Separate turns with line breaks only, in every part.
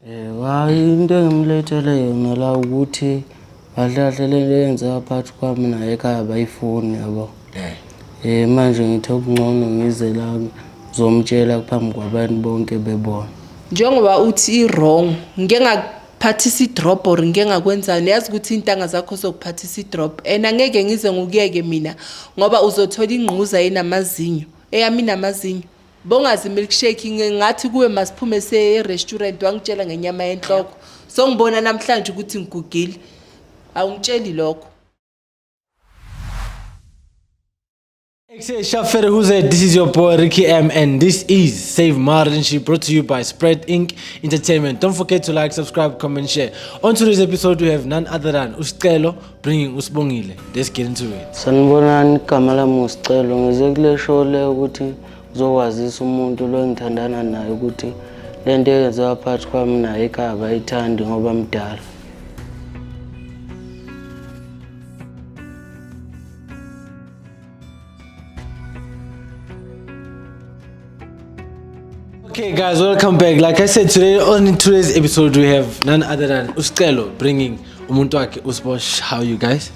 Hhayi, into engimlethele yona la ukuthi kahle kahle le nto eyenzeka phakathi kwami naye ekhaya abayifuni, yabo. Manje ngithe okungcono ngize la ngizomtshela phambi kwabantu bonke bebona.
Njengoba uthi i-wrong, ngike ngakuphathisa i-drop or ngike ngakwenzani, yazi ukuthi iy'ntanga zakho zokuphathisa i-drop and angeke ngize ngikuyeke mina ngoba uzothola ingquza enamazinyo, eyami inamazinyo. Bongazi milkshake ngathi kuwe masiphume se-restaurant wangitshela ngenyama yenhloko. So ngibona namhlanje ukuthi ngigugile. Awungitsheli lokho.
XA Shafere, who's it? This is your boy Ricky M, and this is Save My Relationship, brought to you by Spread Inc. Entertainment. Don't forget to like, subscribe, comment, share. On today's episode, we have none other than Uscelo bringing Usbongile. Let's get into it.
Sanibonani, igama lami nguSicelo. Ngize kule show le ukuthi ngizokwazisa umuntu lo engithandana naye ukuthi le nto eyenzeka phakathi kwami naye ekhaya abayithandi ngoba mdala.
Okay, guys, welcome back. Like I said, today on today's episode, we have none other than Uscelo bringing umuntu wakhe Usbosh. How are you guys?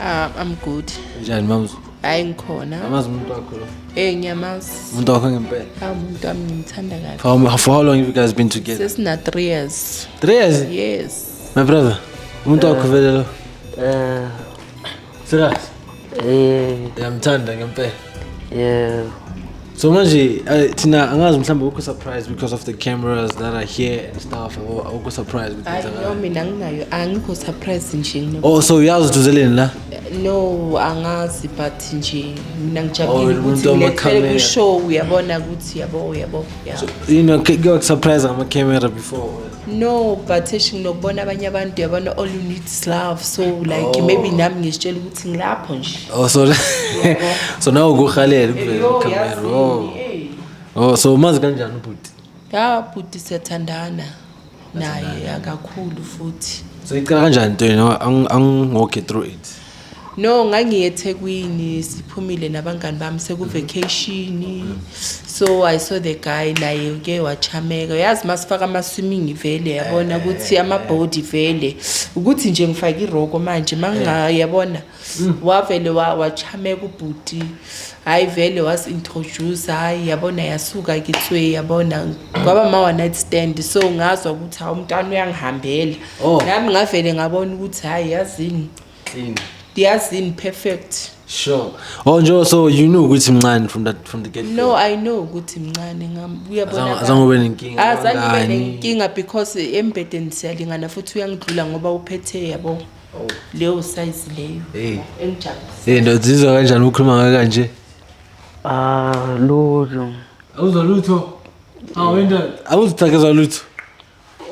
I'm good.
Njani mamzu?
Hayi ngikhona.
Amazi umuntu wakho lo.
Ngiyamazi.
Umuntu wakho ngempela.
Ah, umuntu wami ngimthanda kabi.
For how long have you guys been together?
Sesina 3 years.
3 years?
Yes.
My brother, umuntu wakho vele lo. Serious? Ngiyamthanda ngempela.
Yeah.
So manje thina angazi mhlawumbe ukho surprised because of the cameras that are here and stuff. Awukho surprised ukuthi
Hayi no,
kwenzakala?
mina nginayo, angikho surprise nje.
Oh, so uyazi ukuthi uzeleni la?
No, angazi, but nje mina
Oh,
ngijabulile
umuntu
ukuthi ngilethele
wama-camera.
ku-show, uyabona ukuthi yabo, yabo, yeah.
So, you know, ke surprise ngama-camera before?
No, but eish nginokubona abanye abantu, uyabona, all you need is love. So like
Oh.
maybe nami ngizitshela ukuthi ngilapho nje.
Oh, so so now ukuhalela ukuvela
Yo,
ku-camera.
yazini,
Oh.
eh.
Oh, so umazi kanjani ubhuti?
Ya, bhuti siyathandana naye kakhulu futhi.
So iqala kanjani into yena? Angingokhe through it.
No, ngangiye eThekwini, siphumile nabangani bami seku vacation. So I saw the guy naye ke wachameka. Yazi masifaka ama swimming vele yabona ukuthi ama body vele. Ukuthi nje ngifake iroko manje mangayabona. Wavele wachameka ubhuti. Hayi vele was introduce, hayi yabona yasuka kitswe yabona kwaba ma one night stand. So ngazwa ukuthi hawu umntwana uyangihambela.
Oh.
Nami ngavele ngabona ukuthi hayi yazini.
Clean.
Yazini perfect.
Sure. Oh nje, so you know ukuthi mncane from the get go.
No, I know ukuthi mncane ngam. Uyabona.
Azange ube nenkinga.
Azange ube
abangani.
nenkinga because embedeni siyalingana futhi uyangidlula ngoba uphethe yabo.
Oh.
Leyo size leyo.
Hey.
Engijabulisa.
Hey ndoda, uzizwa kanjani ukukhuluma ngayo kanje?
Ah, lutho.
Awuzwa lutho. Awu indoda, awuzithakazwa lutho.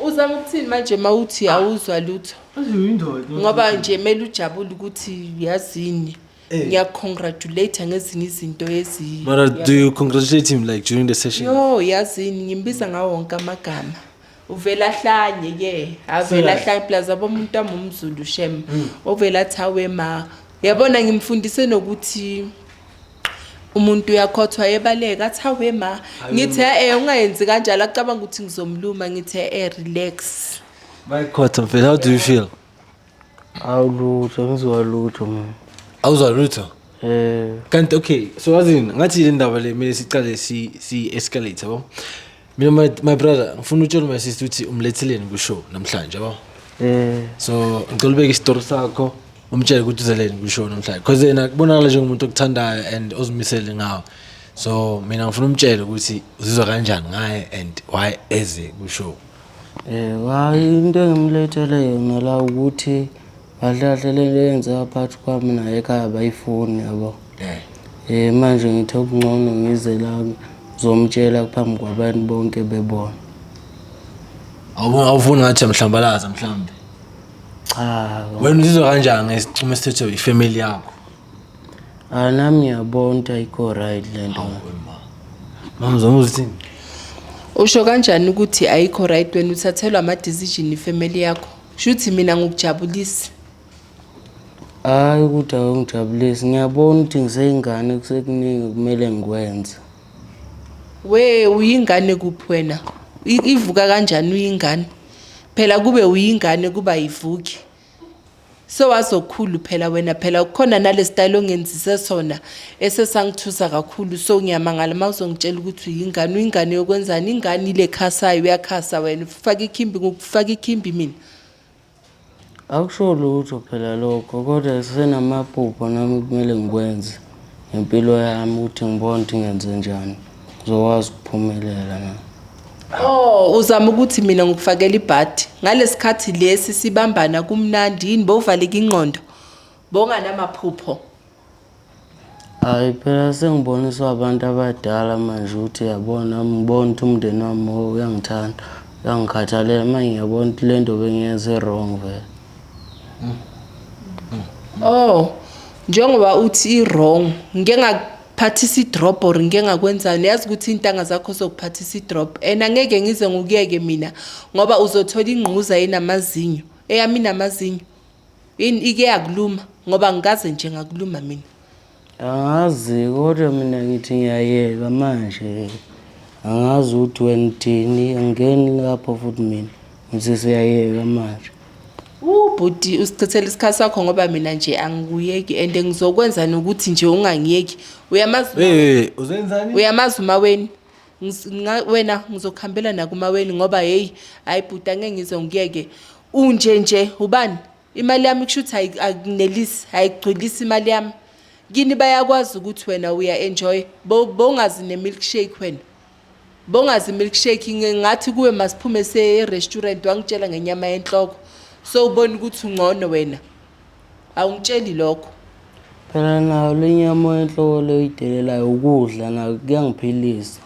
Uzama ukuthini manje mawuthi awuzwa lutho?
Indoda.
Ngoba nje kumele ujabule ukuthi yazini.
Eh.
Ngiyacongratulate ngezinye izinto ezi.
Mara, do you congratulate him like during the session?
Yo, yazini ngimbiza ngawo wonke amagama. Uvela hlanye ke, avela
Serious?
hlanye plus abomuntu amumzulu shem. Ovela thawe ma. Yabona ngimfundise nokuthi umuntu uyakhothwa ebaleka athawe ma. Ngithe ungayenzi kanjalo, acabanga ukuthi ngizomluma, ngithe relax.
Bayikhotha mfethu, how do you feel?
Awulutho, ngizwa lutho mina.
Awuzwa lutho? Kanti okay, so yazini ngathi le ndaba le kumele siqale si escalate yabo. Mina my brother ngifuna utshela my sister ukuthi umletheleni ku show namhlanje yabo. So ngicela ubeke isitori sakho umtshele ukuthi uzeleni ku show namhlanje because yena kubonakala njengomuntu okuthandayo and ozimisele ngawe. So mina ngifuna umtshele ukuthi uzizwa kanjani ngaye and why eze ku show.
Hayi, into engimlethele yona la ukuthi kahle kahle le nto eyenzeka phakathi kwami naye ekhaya abayifuni, yabo. Manje ngithe okungcono ngize la ngizomtshela phambi kwabantu bonke bebona.
Awufuni ngathi mhlambalaza mhlambe?
Cha.
Wena uzizwa kanjani ngesinqumo esithethwe ifamily yakho?
Ah, nami ngiyabona ukuthi ayikho right le nto.
Mama, uzama ukuthini?
Usho kanjani ukuthi ayikho right wena uthathelwa ama decision ifamily yakho? Shuthi mina ngikujabulisa.
Hayi ukuthi awungijabulisi, ngiyabona ukuthi ngiseyingane kusekuningi kumele ngikwenze.
We uyingane kuphi wena? Ivuka kanjani uyingane? Phela kube uyingane kuba yivuki. Sewazokhulu phela wena, phela kukhona nale style ongenzise sona esesangithusa kakhulu. So ngiyamangala uma uzongitshela ukuthi uyingane. Uyingane yokwenzani? Ingane ile khasayo, uyakhasa wena, ufaka ikhimbi, ngokufaka ikhimbi mina.
Akusho lutho phela lokho, kodwa senamaphupho nami kumele ngikwenze ngempilo yami ukuthi ngibone ukuthi ngenze njani, ngizokwazi ukuphumelela na.
Oh, uzama ukuthi mina ngikufakela ibhadi ngalesikhathi lesi sibambana kumnandi yini? Bowuvaleka ingqondo, bonganamaphupho.
Hhayi phela sengiboniswa abantu abadala manje ukuthi yabona, ngibona ukuthi umndeni wami uyangithanda, uyangikhathalela. Manje ngiyabona ukuthi le nto bengiyenze wrong vele.
Oh, njengoba uthi i-wrong, ngike ngakuphathisa i-drop or ngike ngakwenzani? Yazi ukuthi iy'ntanga zakho zokuphathisa i-drop and angeke ngize ngikuyeke mina, ngoba uzothola ingquza enamazinyo. Eyami inamazinyo. Yini ike yakuluma? Ngoba ngikaze nje ngakuluma mina.
Angazi, kodwa mina ngithi ngiyayeka manje. Angazi ukuthi wena uthini, angingeni lapho futhi mina. Ngithi siyayeka manje.
Ubhuti, usichithela isikhathi sakho ngoba mina nje angikuyeki and ngizokwenza nokuthi nje ungangiyeki. Uyamazi
Hey, uzenzani?
Uyamazi umaweni. Wena ngizokuhambela nakumaweni ngoba hey, hayi bhuti, angeke ngize ngiyeke. Unje nje ubani? Imali yami kusho ukuthi akunelisi, ayigculisi imali yami. Kini bayakwazi ukuthi wena uya enjoy. Bongazi ne-milkshake wena. Bongazi milkshake, ngathi kuwe masiphume se-restaurant, wangitshela ngenyama yenhloko. So ubona ukuthi ungcono wena. Awungitsheli lokho.
Phela nayo le nyama yenhloko le oyidelelayo ukudla nayo kuyangiphilisa.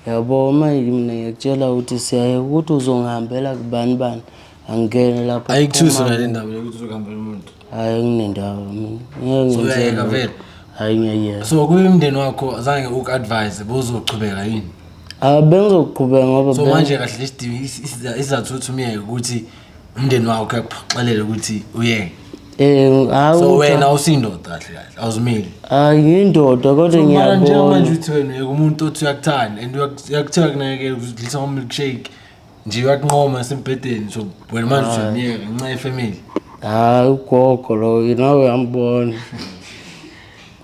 Yabo, manje mina ngiyakutshela ukuthi siyayeka, ukuthi uzongihambela kubani bani, angingene lapho.
Ayikuthusi nale ndaba yokuthi uzokuhambela umuntu?
Hhayi, nginendawo mina. Ngeke
So
ngenze
uyayeka
lutho.
vele?
Hhayi, ngiyayeka.
So kuye umndeni wakho azange uku-advise, bozochubeka yini?
Ah, bengizoqhubeka ngoba
So manje kahle lesidingo isizathu sokuthi umyeke ukuthi umndeni wakho uyakuphoxelela ukuthi uyeke.
Hhayi
So wena awusindoda kahle kahle, awuzimeli.
Hayi, ngiyindoda kodwa
So mara
ngiyabona.
njengamanje uthi wena uyeka umuntu othi uyakuthanda and uyakuthiwa kunakekela, uzidlisa ngama-milkshake nje, uyakunqoma esembhedeni, so wena manje uyamyeka ngenxa yefamily?
Hayi, ugogo lo nawe uyambona.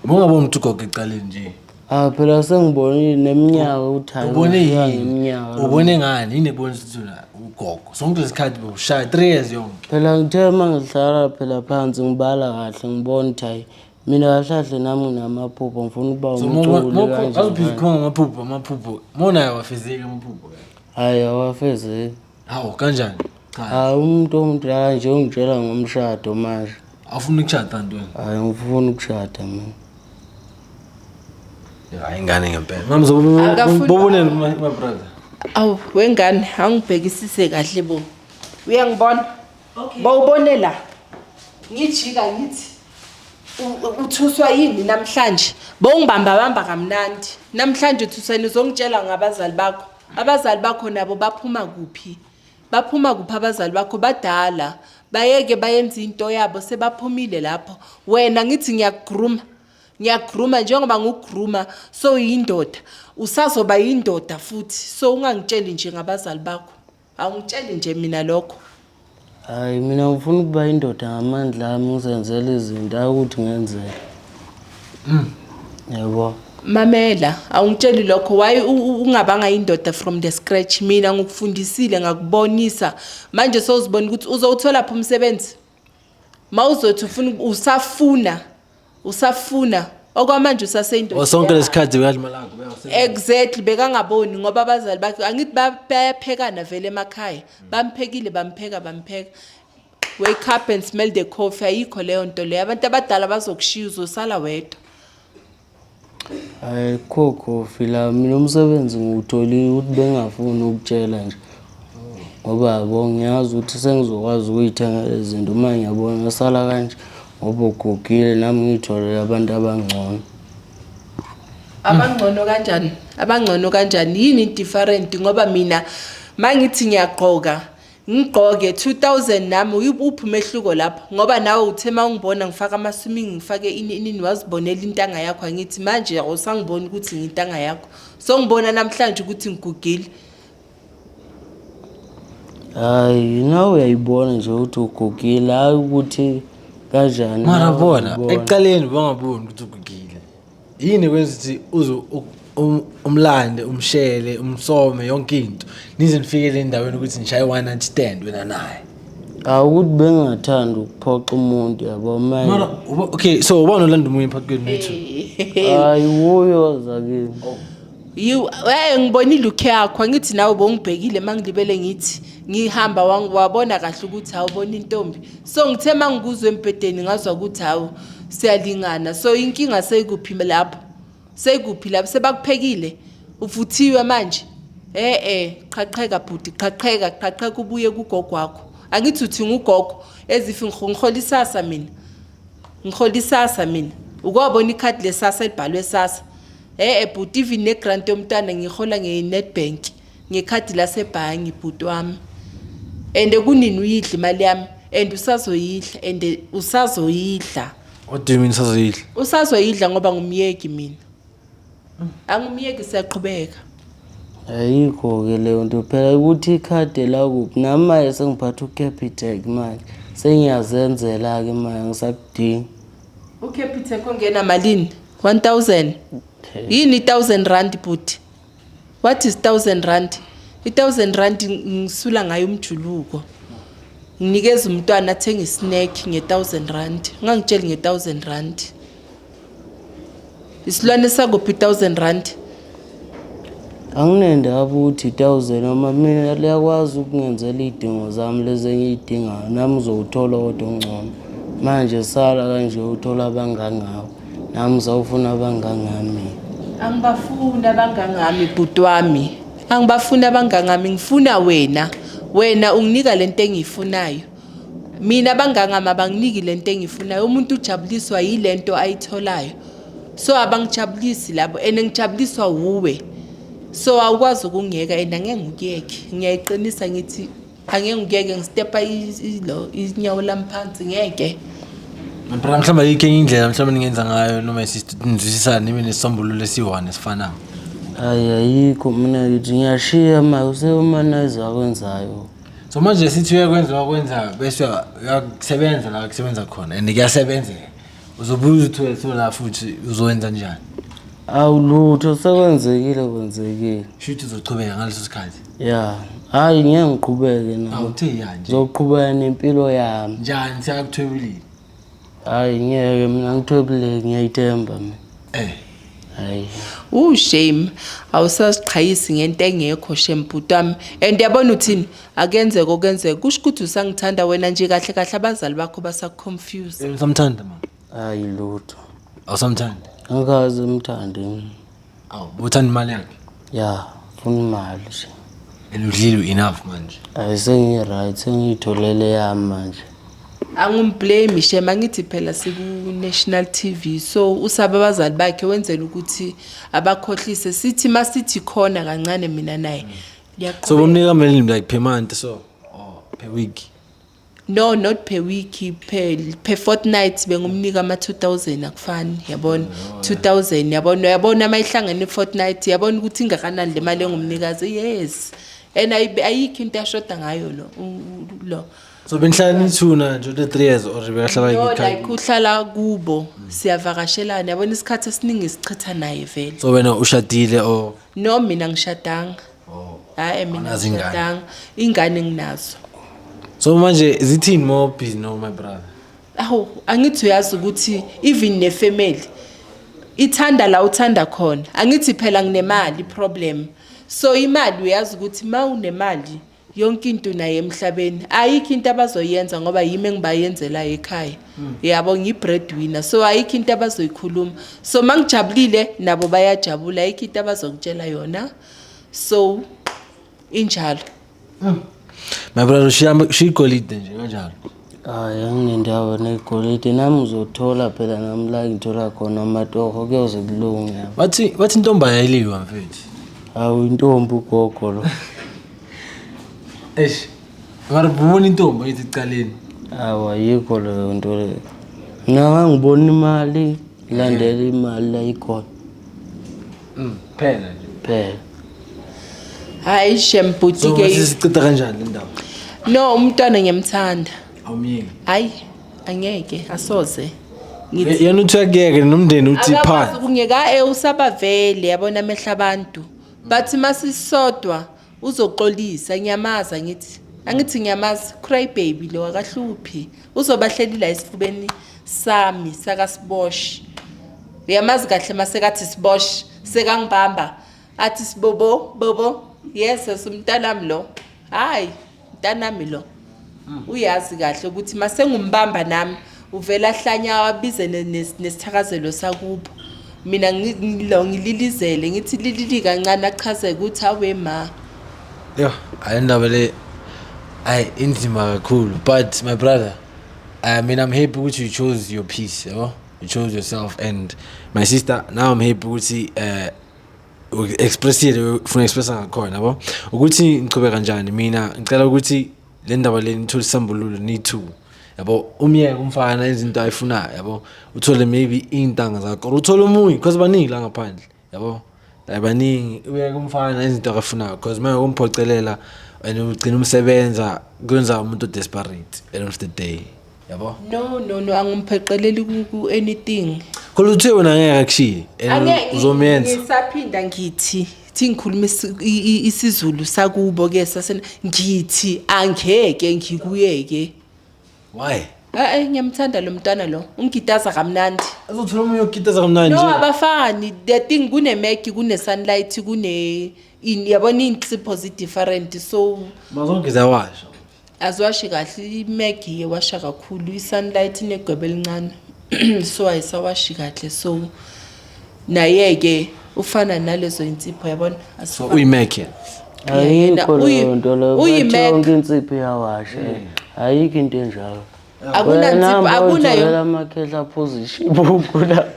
Bongaboni ukuthi ugogo ecaleni nje?
Ah, phela sengibonile neminyaka ukuthi hayi,
Ubone
ufika
yini?
ngeminyaka lo.
Ubone ngani? Yini ebonisa ukuthi wena ugogo sonke lesikhathi bewushaya 3 years yonke?
Phela ngithe uma ngihlala phela phansi ngibala kahle, ngibona ukuthi hayi, mina kahle kahle nami nginamaphupho, ngifuna ukuba
So
umculi kanje.
azuphi khona amaphupho, amaphupho monayo awafezeki amaphupho?
Hhayi, awafezeki.
Hawu, kanjani? Cha.
Hayi, umuntu omdala nje ungitshela ngomshado manje.
Awufuni ukushada ntweni?
Hhayi, ngifuna ukushada mina.
Hayi, ingane ngempela. Mamzo, boboneni my brother.
Awu wengane, angibhekisise kahle bo. Uyangibona? Bawubone la. Ngijika ngithi uthuswa yini namhlanje? Bowungibamba bamba kamnandi. Namhlanje uthuseni, uzongitshela ngabazali bakho. Abazali bakho nabo baphuma kuphi? Baphuma kuphi abazali bakho? Badala. Bayeke bayenza into yabo, sebaphumile lapho. Wena ngithi ngiyakugrooma. Ngiyakugrooma njengoba ngikugrooma, so uyindoda. Usazoba yindoda futhi. So ungangitsheli nje ngabazali bakho. Awungitsheli nje mina lokho.
Hhayi, mina ngifuna ukuba indoda ngamandla ami, ngizenzele izinto, hhayi ukuthi ngenzele. Yabo.
Mamela, awungitsheli lokho. Why ungabanga indoda from the scratch? Mina ngikufundisile, ngakubonisa. Manje sowuzibona ukuthi uzowuthola phi umsebenzi? Mawuzothi ufuna, usafuna, usafuna. Okwamanje usaseyindoda.
Sonke lesikhathi bekadla lakho beyasebenza.
Exactly, bekangaboni ngoba abazali bakhe angithi bayaphekana vele emakhaya. Bamphekile, bampheka, bampheka. Wake up and smell the coffee, ayikho leyo nto leyo. Abantu abadala bazokushiya, uzosala wedwa.
Hhayi, kho coffee la, mina umsebenzi ngiwutholile ukuthi bengafuni ukutshela nje. Ngoba yabo ngiyazi ukuthi sengizokwazi ukuyithengela izinto uma ngiyabona ngasala kanje ngoba ugugile, nami ngiyitholele abantu abangcono.
Abangcono kanjani? Abangcono kanjani? Yini different? Ngoba mina mangithi ngiyagqoka, ngigqoke 2000 nami, uphi umehluko lapho? Ngoba nawe uthe mawungibona ngifaka ama-swimming, ngifake ini ini, wazibonela intanga yakho. Angithi manje awusangiboni ukuthi ngintanga yakho. So ngibona namhlanje ukuthi ngigugile.
Hayi, nawe uyayibona nje ukuthi ugugile, hayi ukuthi kanjani.
Mara
nawe
bona
uyayibona.
Ekuqaleni bangaboni ukuthi ugugile. Yini kwenza ukuthi uze umlande, umshele, umsome yonke into, nize nifikele endaweni ukuthi nishaye one night stand wena naye?
Awu, ukuthi bengingathandi ukuphoxa umuntu, yabo, manje.
Mara okay, so ubani olanda omunye phakathi kwenu nithu?
Hayi, wuyo zakini.
You ngibonile look yakho, angithi nawe bongibhekile mangilibele ngithi ngihamba, wabona kahle ukuthi awubona intombi. So ngithe mangikuzwe embhedeni ngazwa ukuthi hawu, siyalingana. So inkinga seyikuphi lapho? Seyikuphi lapho? Sebakuphekile, uvuthiwe manje. Qhaqheka bhuti, qhaqheka, qhaqheka, ubuye kugogo wakho. Angithi uthi ngugogo ezifi ngihola iSASSA mina, ngihola iSASSA mina. Ukwabona ikhadi leSASSA elibhalwe SASSA? Bhuti, even negrant yomntwana ngihola nge-Nedbank, ngekhadi lasebhangi, bhuti wami. And kunini uyidla imali yami, and usazoyidla, and usazoyidla.
What do you mean sazoyidla?
Usazoyidla ngoba ngumyeki mina, angumyeki, siyaqhubeka.
Ayikho-ke leyo nto phela ukuthi ikhadi lakuphi. Nami manje sengiphatha uCapitec manje, sengiyazenzela-ke manje, ngisakudingi.
UCapitec ongena malini? 1000 yini? I-1000 rand, bhuti, what is 1000 rand? I-1000 rand ngisula ngayo umjuluko, nginikeza umntwana athenge isnack nge-1000 rand. Ungangitsheli nge-1000 rand, isilwane sakuphi i-1000 rand?
Anginendaba ukuthi i-1000 noma, mina liyakwazi ukungenzela iy'dingo zami lezi engiy'dingayo. Nami uzowuthola kodwa ongcono. Manje sala kanje, uthola abangangawe, nami sawufuna abangangami.
Angibafuni abangangami, bhuti wami, angibafuni abangangami. Ngifuna wena. Wena unginika lento engiyifunayo. Mina abangangami abanginiki lento engiyifunayo. Umuntu ujabuliswa yilento ayitholayo, so abangijabulisi labo, and ngijabuliswa wuwe. So awukwazi ukungiyeka, and angeke ngikuyeke. Ngiyayiqinisa ngithi angeke ngikuyeke. Ngistepa ilo inyawo lami phansi, ngeke.
Mara mhlawumbe ayikho enye indlela mhlawumbe ningenza ngayo noma nizwisisane, nibe nesisombululo esiyi-one esifanayo?
Hayi, ayikho. Mina ngithi ngiyashiya ma usewumanayiza akwenzayo.
So manje sithi uyakwenza wakwenzayo, bese uyakusebenza la kusebenza khona and kuyasebenzeka, uzobuza uthole la futhi, uzowenza njani?
Awulutho, sekwenzekile, kwenzekile.
Shuthi uzochubeka ngaleso sikhathi?
Ya, hhayi, ngeke ngiqhubeke nawe.
Awuthe ya nje.
Ngizoqhubeka nempilo yami.
Njani, siyakuthwebulile?
Hhayi, ngeke mina ngithwebuleke, ngiyayithemba mina. Hhayi.
Shame, awusaziqhayisi ngento engekho, shame, bhuti wami. And yabona uthini, akenzeka okwenzeka, kusho ukuthi usangithanda wena nje. Kahle kahle abazali bakho basakuconfuse.
Usamthanda ma?
Hayi, lutho.
Awusamthandi?
Angikaze mthande mina.
Awu, uthanda imali yakhe?
Ya, funa imali nje.
And udlile enough manje?
Hayi, sengiyi-right, sengiyitholele yami manje.
Angumblame, shame. Angithi phela siku-national TV, so usaba abazali bakhe, wenzela ukuthi abakhohlise. Sithi masithi khona kancane mina naye.
So
Liyaqhubeka.
bomnika malini, like per month so or per week?
No, not per week, per fortnight. Bengumnika ama-2000, akufani, yabona, 2000, yabona, yabona uma ihlangene i-fortnight, yabona ukuthi ingakanani le mali engumnikazi. Yes, and ayikho into ashoda ngayo lo lo.
So benihlala nithuna nje le 3 years or bekahlala
No,
ekhaya?
like uhlala kubo, siyavakashelana, yabona, isikhathi esiningi sichitha naye vele.
So wena ushadile or?
No, mina ngishadanga.
Oh.
Hayi, mina
Awunazo ingane?
ngishadanga, ingane nginazo.
So manje zithini more busy no my brother?
Awu, angithi uyazi ukuthi even nefamily ithanda la uthanda khona. Angithi phela nginemali problem, so imali, uyazi ukuthi ma unemali yonke into naye emhlabeni, ayikho into abazoyenza ngoba yimi engibayenzelayo ekhaya, yabo, ngiyi-breadwinner. So ayikho into abazoyikhuluma. So ma ngijabulile nabo bayajabula, ayikho into abazongitshela yona. So injalo.
My brother, ushiya ushiya igolide nje kanjalo?
Hayi, anginendaba negolide. Nami ngizothola phela, nami la ngithola khona amatoho kuyoze kulunge.
Bathi intombi ayayiliwa, mfethu.
Hawu, intombi ugogo lo.
Eish, mara ubona intombi ayithi ekucaleni?
Awu, ayikho leyo nto leyo. Mina ngangibona imali, ilandela imali la ikhona.
Phela nje.
Phela.
Hayi, shame, bhuti.
So
ke
manje sicida kanjani le ndaba?
No, umntwana ngiyamthanda.
Awumyeki?
Hayi, angeke, asoze. Ngithi
Yena uthi uyakuyeka, nomndeni uthi
akakwazi
phansi.
Ukungeka usabavele, yabona amehla abantu. But masisodwa uzoxolisa, ngiyamaza, ngithi angithi ngiyamazi, cry baby lo akahluphi. Uzobahleli la esifubeni sami sakasibosh. Uyamazi kahle masekathi sibosh, sekangibamba athi sibobo bobo. Yes, umntanami lo. Hayi, mntanami lo. Uyazi kahle ukuthi masengumbamba nami uvela ahlanya, abize nesithakazelo sakubo. Mina lo ngililizele, ngithi lilili kancane, achaze ukuthi awe ma.
Yo, hayi, indaba le, hayi, inzima kakhulu. But my brother, I mean, I'm happy ukuthi you chose your peace, yabo, you chose yourself. And my sister, now I'm happy ukuthi expressile, ufuna expressa ngakhona, yabo, ukuthi ngichube kanjani. Mina ngicela ukuthi le ndaba le nithole isambululo ni-two, yabo. Umyeke umfana izinto ayifunayo, yabo, uthole maybe iy'ntanga zakho or uthole omunye, because baningi la ngaphandle, yabo. Like, baningi. Uyeke umfana izinto akafunayo, because manje umphocelela and ugcina umsebenza kwenza umuntu desperate end of the day, yabo.
No, no, no, angimpheqeleli ku anything.
Khona uthe wena angeke akushiye and uzomenza.
Ngisaphinda ngithi, thi ngikhuluma isiZulu sakubo ke sasena, ngithi angeke ngikuyeke.
Why?
Eh, ngiyamthanda lo mntwana lo, ungitaza kamnandi.
Azothola omunye okitaza kamnandi
No.
nje.
Abafani. The thing, kune-Mac, kune-Sunlight, kune ini, yabona, iy'nsipho zi-different, so
Mazonke ziyawasha.
Aziwashi kahle. I-Mac iwasha kakhulu, i-Sunlight inegwebe elincane, so ayisawashi kahle. So naye-ke ufana nalezo insipho, yabona.
So
Asifani.
uyi-Mac yena?
Yena,
Ayikho leyo nto leyo. Bathi
uyi-Mac.
yonke insipho iyawasha. Ayikho into enjalo.
Akunanzipho, akunayo.
Amakhehla aphuza ishibuku la,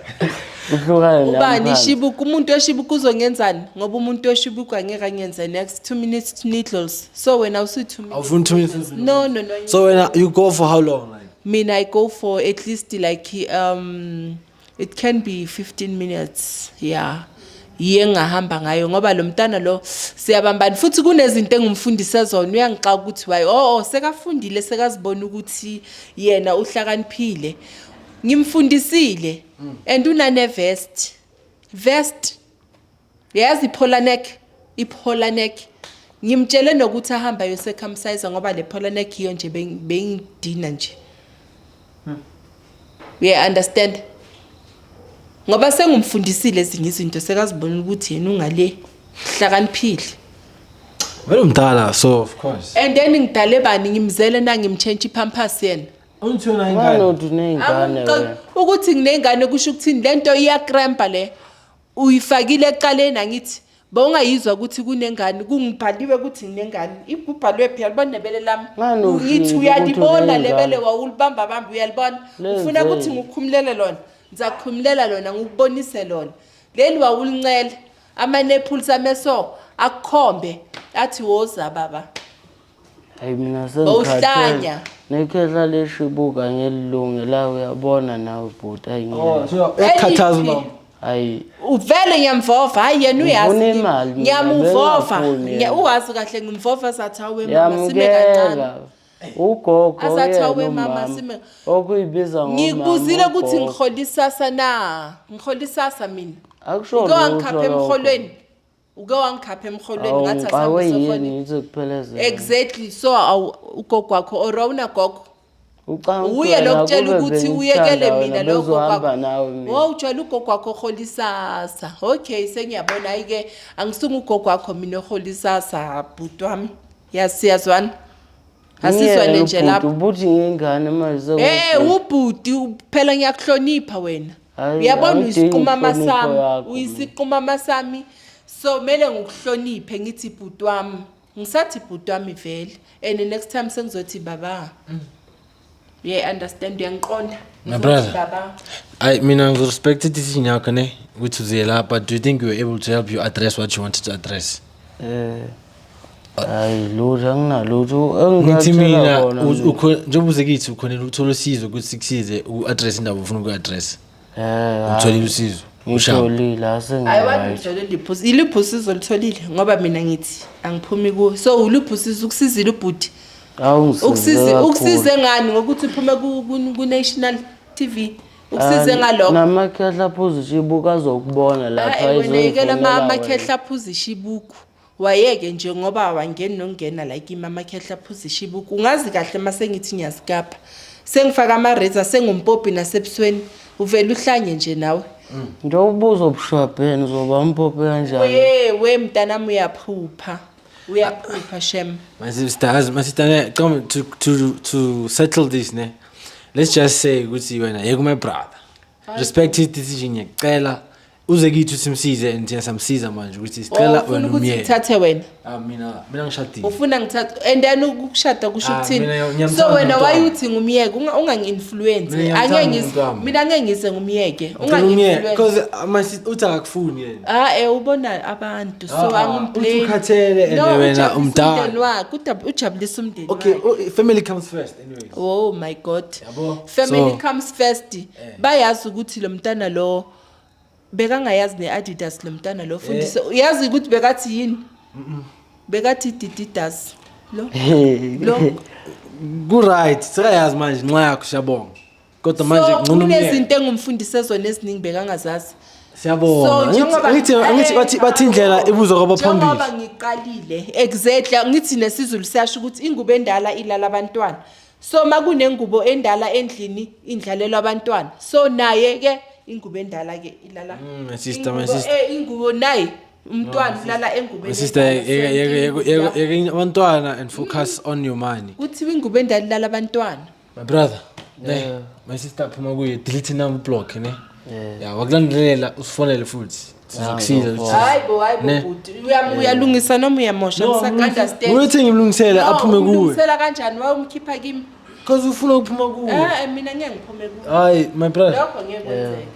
uhlukane nami
Ubani?
phansi.
Ishibuku? Umuntu weshibuku uzongenzani? Ngoba umuntu weshibuku angeke angenze next 2 minutes needles. So wena usuyi-2 minutes.
Awufuni 2 minutes?
No, no, no.
So wena you go for how long, like?
Mina, I go for at least like, it can be 15 minutes, yeah. Yiye ngahamba ngayo, ngoba lo mntana lo siyabambana, futhi kunezinto engimfundise zona. Uyangixaka ukuthi why. Oh, sekafundile, sekazibona ukuthi yena uhlakaniphile. Ngimfundisile and unane vest, vest, yazi, i-polo neck, i-polo neck. Ngimtshele nokuthi ahamba ayo-circumcise, ngoba le polo neck iyo nje bengidina nje, uya understand, ngoba sengumfundisile ezinye izinto, sekazibona ukuthi yena ungale hlakaniphile.
Vele umdala, so of course.
And then ngidale bani? Ngimzele na ngimtshentshe ipampers yena?
Uthi wena
Ngani
ingane.
uthi uney'ngane wena?
Ukuthi nginengane kusho ukuthini? Lento iyakrempa le uyifakile ekuqaleni, angithi bowungayizwa ukuthi kunengane, kungibhaliwe ukuthi nginengane. Kubhalwe phi? Yalibona nebele lami.
Ngani
Ngithi
ushilo
uyalibona
ukuthi
lebele?
unengane?
Wawulibamba bamba, uyalibona. Ufuna
Lenzeni?
ukuthi ngikukhumulele lona? Ngizakukhumulela lona, ngikubonise lona leli wawulincela. Ama-nipples ameso akukhombe, athi woza baba.
Hayi, mina
Bowuhlanya.
sengikhathele nekhehla leshibuka ngelilunge la, uyabona nawe bhuti, ayi
Oh,
ngeke.
so uyakhathaza
Eliphi?
ubaba.
Hayi.
Uvele ngiyamvova. Hayi, yena uyazi.
Ngifuna imali mina,
Ngiyamuvova.
bengingafuni yena.
Uwazi kahle, ngimvova zathi awe mama, sime kancane.
Yamukela ugogo.
Azathi
Uyena
awe mama,
umama okuyibhiza ngomama.
Ngikubuzile ukuthi
ugogo.
ngiholisasa na? Ngiholisasa mina?
Akusho
Uke
lutho
wangikhapha
lokho.
emholweni, uke wangikhapha emholweni,
Awu,
ngathi
ngixakwe
asambe
yini
sofonini.
ngithi kuphelezela.
Exactly. So ugogo wakho or awunagogo?
Ucabanga ukuthi
Uye
wena
lokutshela
kube
ukuthi
bengikuthanda
uyekele
wena,
mina lo gogo
bezohamba
wakho.
nawe mina.
Wo, utshela ugogo wakho oholisasa. Okay, sengiyabona. Hayi-ke, angisuke ugogo wakho mina oholisasa, bhuti wami. Ya, siyazwana, asizwane
Ngiyena
nje
ubhuti,
lapho.
Ubuthi ngengane manje?
Eh, ubhuti phela, ngiyakuhlonipha wena.
Hhayi,
Uyabona,
angidingi
uyisiqumama
inhlonipho
sami.
yakho.
Uyisiqumama sami, so kumele ngikuhloniphe, ngithi bhuti wami. Ngisathi bhuti wami vele, and next time sengizothi baba. Yeah, understand, uyangiqonda.
My
Ngizothi
brother.
baba.
I mina ngizorespect decision yakho ne, ukuthi uze la, but do you think we were able to help you address what you wanted to address?
Hayi, lutho, anginalutho
Ngithi
engingakutshela
mina
kona mina.
njengoba uze kithi ukhonela ukuthola usizo, ukuthi sikusize uku-address indaba ufuna uku-address. Utholile usizo? Ushaba.
Ngitholile.
Hayi,
Asengi-right.
wangitshele liphi, iliphi usizo olutholile? Ngoba mina ngithi angiphumi kuwo. So uliphi usizo? Ukusizile ubhuti?
Awu, ngisize
Ukusize
kakhulu.
ukusize ngani ngokuthi uphume ku National TV? Ukusize ngalokho?
Namakhehla aphuza ishibuku azokubona lapha.
Hayi wena, yekela.
Ezoyifunela wena.
Amakhehla aphuza ishibuku wayeke nje, ngoba wangeni nokungena la kimi. Amakhehla aphuza ishibuku, ungazi kahle. Mase ngithi ngiyasikapha, sengifaka ama-razor, sengumpopi nasebusweni, uvele uhlanye nje nawe.
Njengoba uzobushwabheni, uzoba mpopi kanjani?
We mntanami, uyaphupha, uyaphupha shem.
My sister, my sister, ne, come to settle this, ne. Let's just say ukuthi wena yeke my brother. Respect his decision, ngiyacela. Uze kithi simsize and thina samsiza manje ukuthi sicela
Oh, ufuna
wena
ukuthi
umyeke.
ngithathe wena?
Ah, mina ngishadile.
Ufuna ngithathe and then ukushada kusho
Ah,
ukuthini?
mina ngiyamthanda
So wena
umntwana.
wayuthi ngumyeke, ungangi-influence.
Mina ngiyamthanda
Angeke
umntwana.
mina angeke ngize ngumyeke.
Ngicela umyeke
Ungangi-influence.
because my sister uthi akakufuni yena.
Ah, ubona abantu, so
Ah, ah,
angimblame.
uthi ukhathele and
No,
wena
ujabulisa
umdala.
umndeni wakhe, ujabulisa umndeni
Okay,
wakhe.
oh, family comes first anyways.
Oh my God.
Yabo?
Family
So-
comes first. Bayazi ukuthi lo mntana lo bekangayazi ne-Adidas, lo mntana lo fundise. Uyazi ukuthi bekathi yini? Bekathi Dididas lo lo.
Ku right, sekayazi manje nxa yakho, siyabonga. Kodwa manje
So
ngcono umyeke.
kunezinto engumfundise zona eziningi bekangazazi.
Siyabonga.
So
Angithi bathi indlela ibuzwa kwabaphambili.
Njengoba ngiqalile, exactly, ngithi nesiZulu siyasho ukuthi ingubo endala ilala abantwana. So makunengubo endala endlini, indlalelwa abantwana. So naye ke ingubo endala ke ilala
My sister, my sister.
Ingubo naye umntwana ulala engubeni
My sister,
endala. So ingubo
yeka abantwana and focus on your money.
Kuthiwa ingubo endala ilala abantwana.
My brother, ne, my sister, phuma kuye, delete number, block, ne. Yeah, wakulandelela usifonele futhi. Sizokusiza.
Ngizofona.
Hayi bo, hayi
Ne.
bo bhuti, uyalungisa noma uyamosha? Ngisaka-understand.
Uthi ngimlungisele aphume kuwe.
Umlungisela kanjani? Wawumkhipha kimi.
Because ufuna ukuphuma kuwe.
Eh, mina ngeke ngiphume kuwe.
Hayi, my brother.
Lokho ngeke kwenzeke.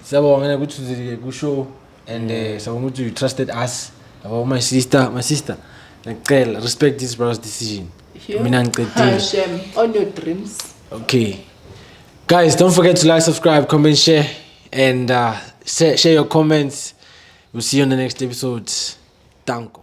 Siyabonga ne ukuthi uzile ku-show and siyabonga ukuthi you trusted us. Yabo, my sister, my sister. Ngicela respect this brother's decision. Mina ngiqedile.
Shem, on your dreams.
Okay. Guys, don't forget to like, subscribe, comment, share, and share your comments. We'll see you on the next episode. Danko.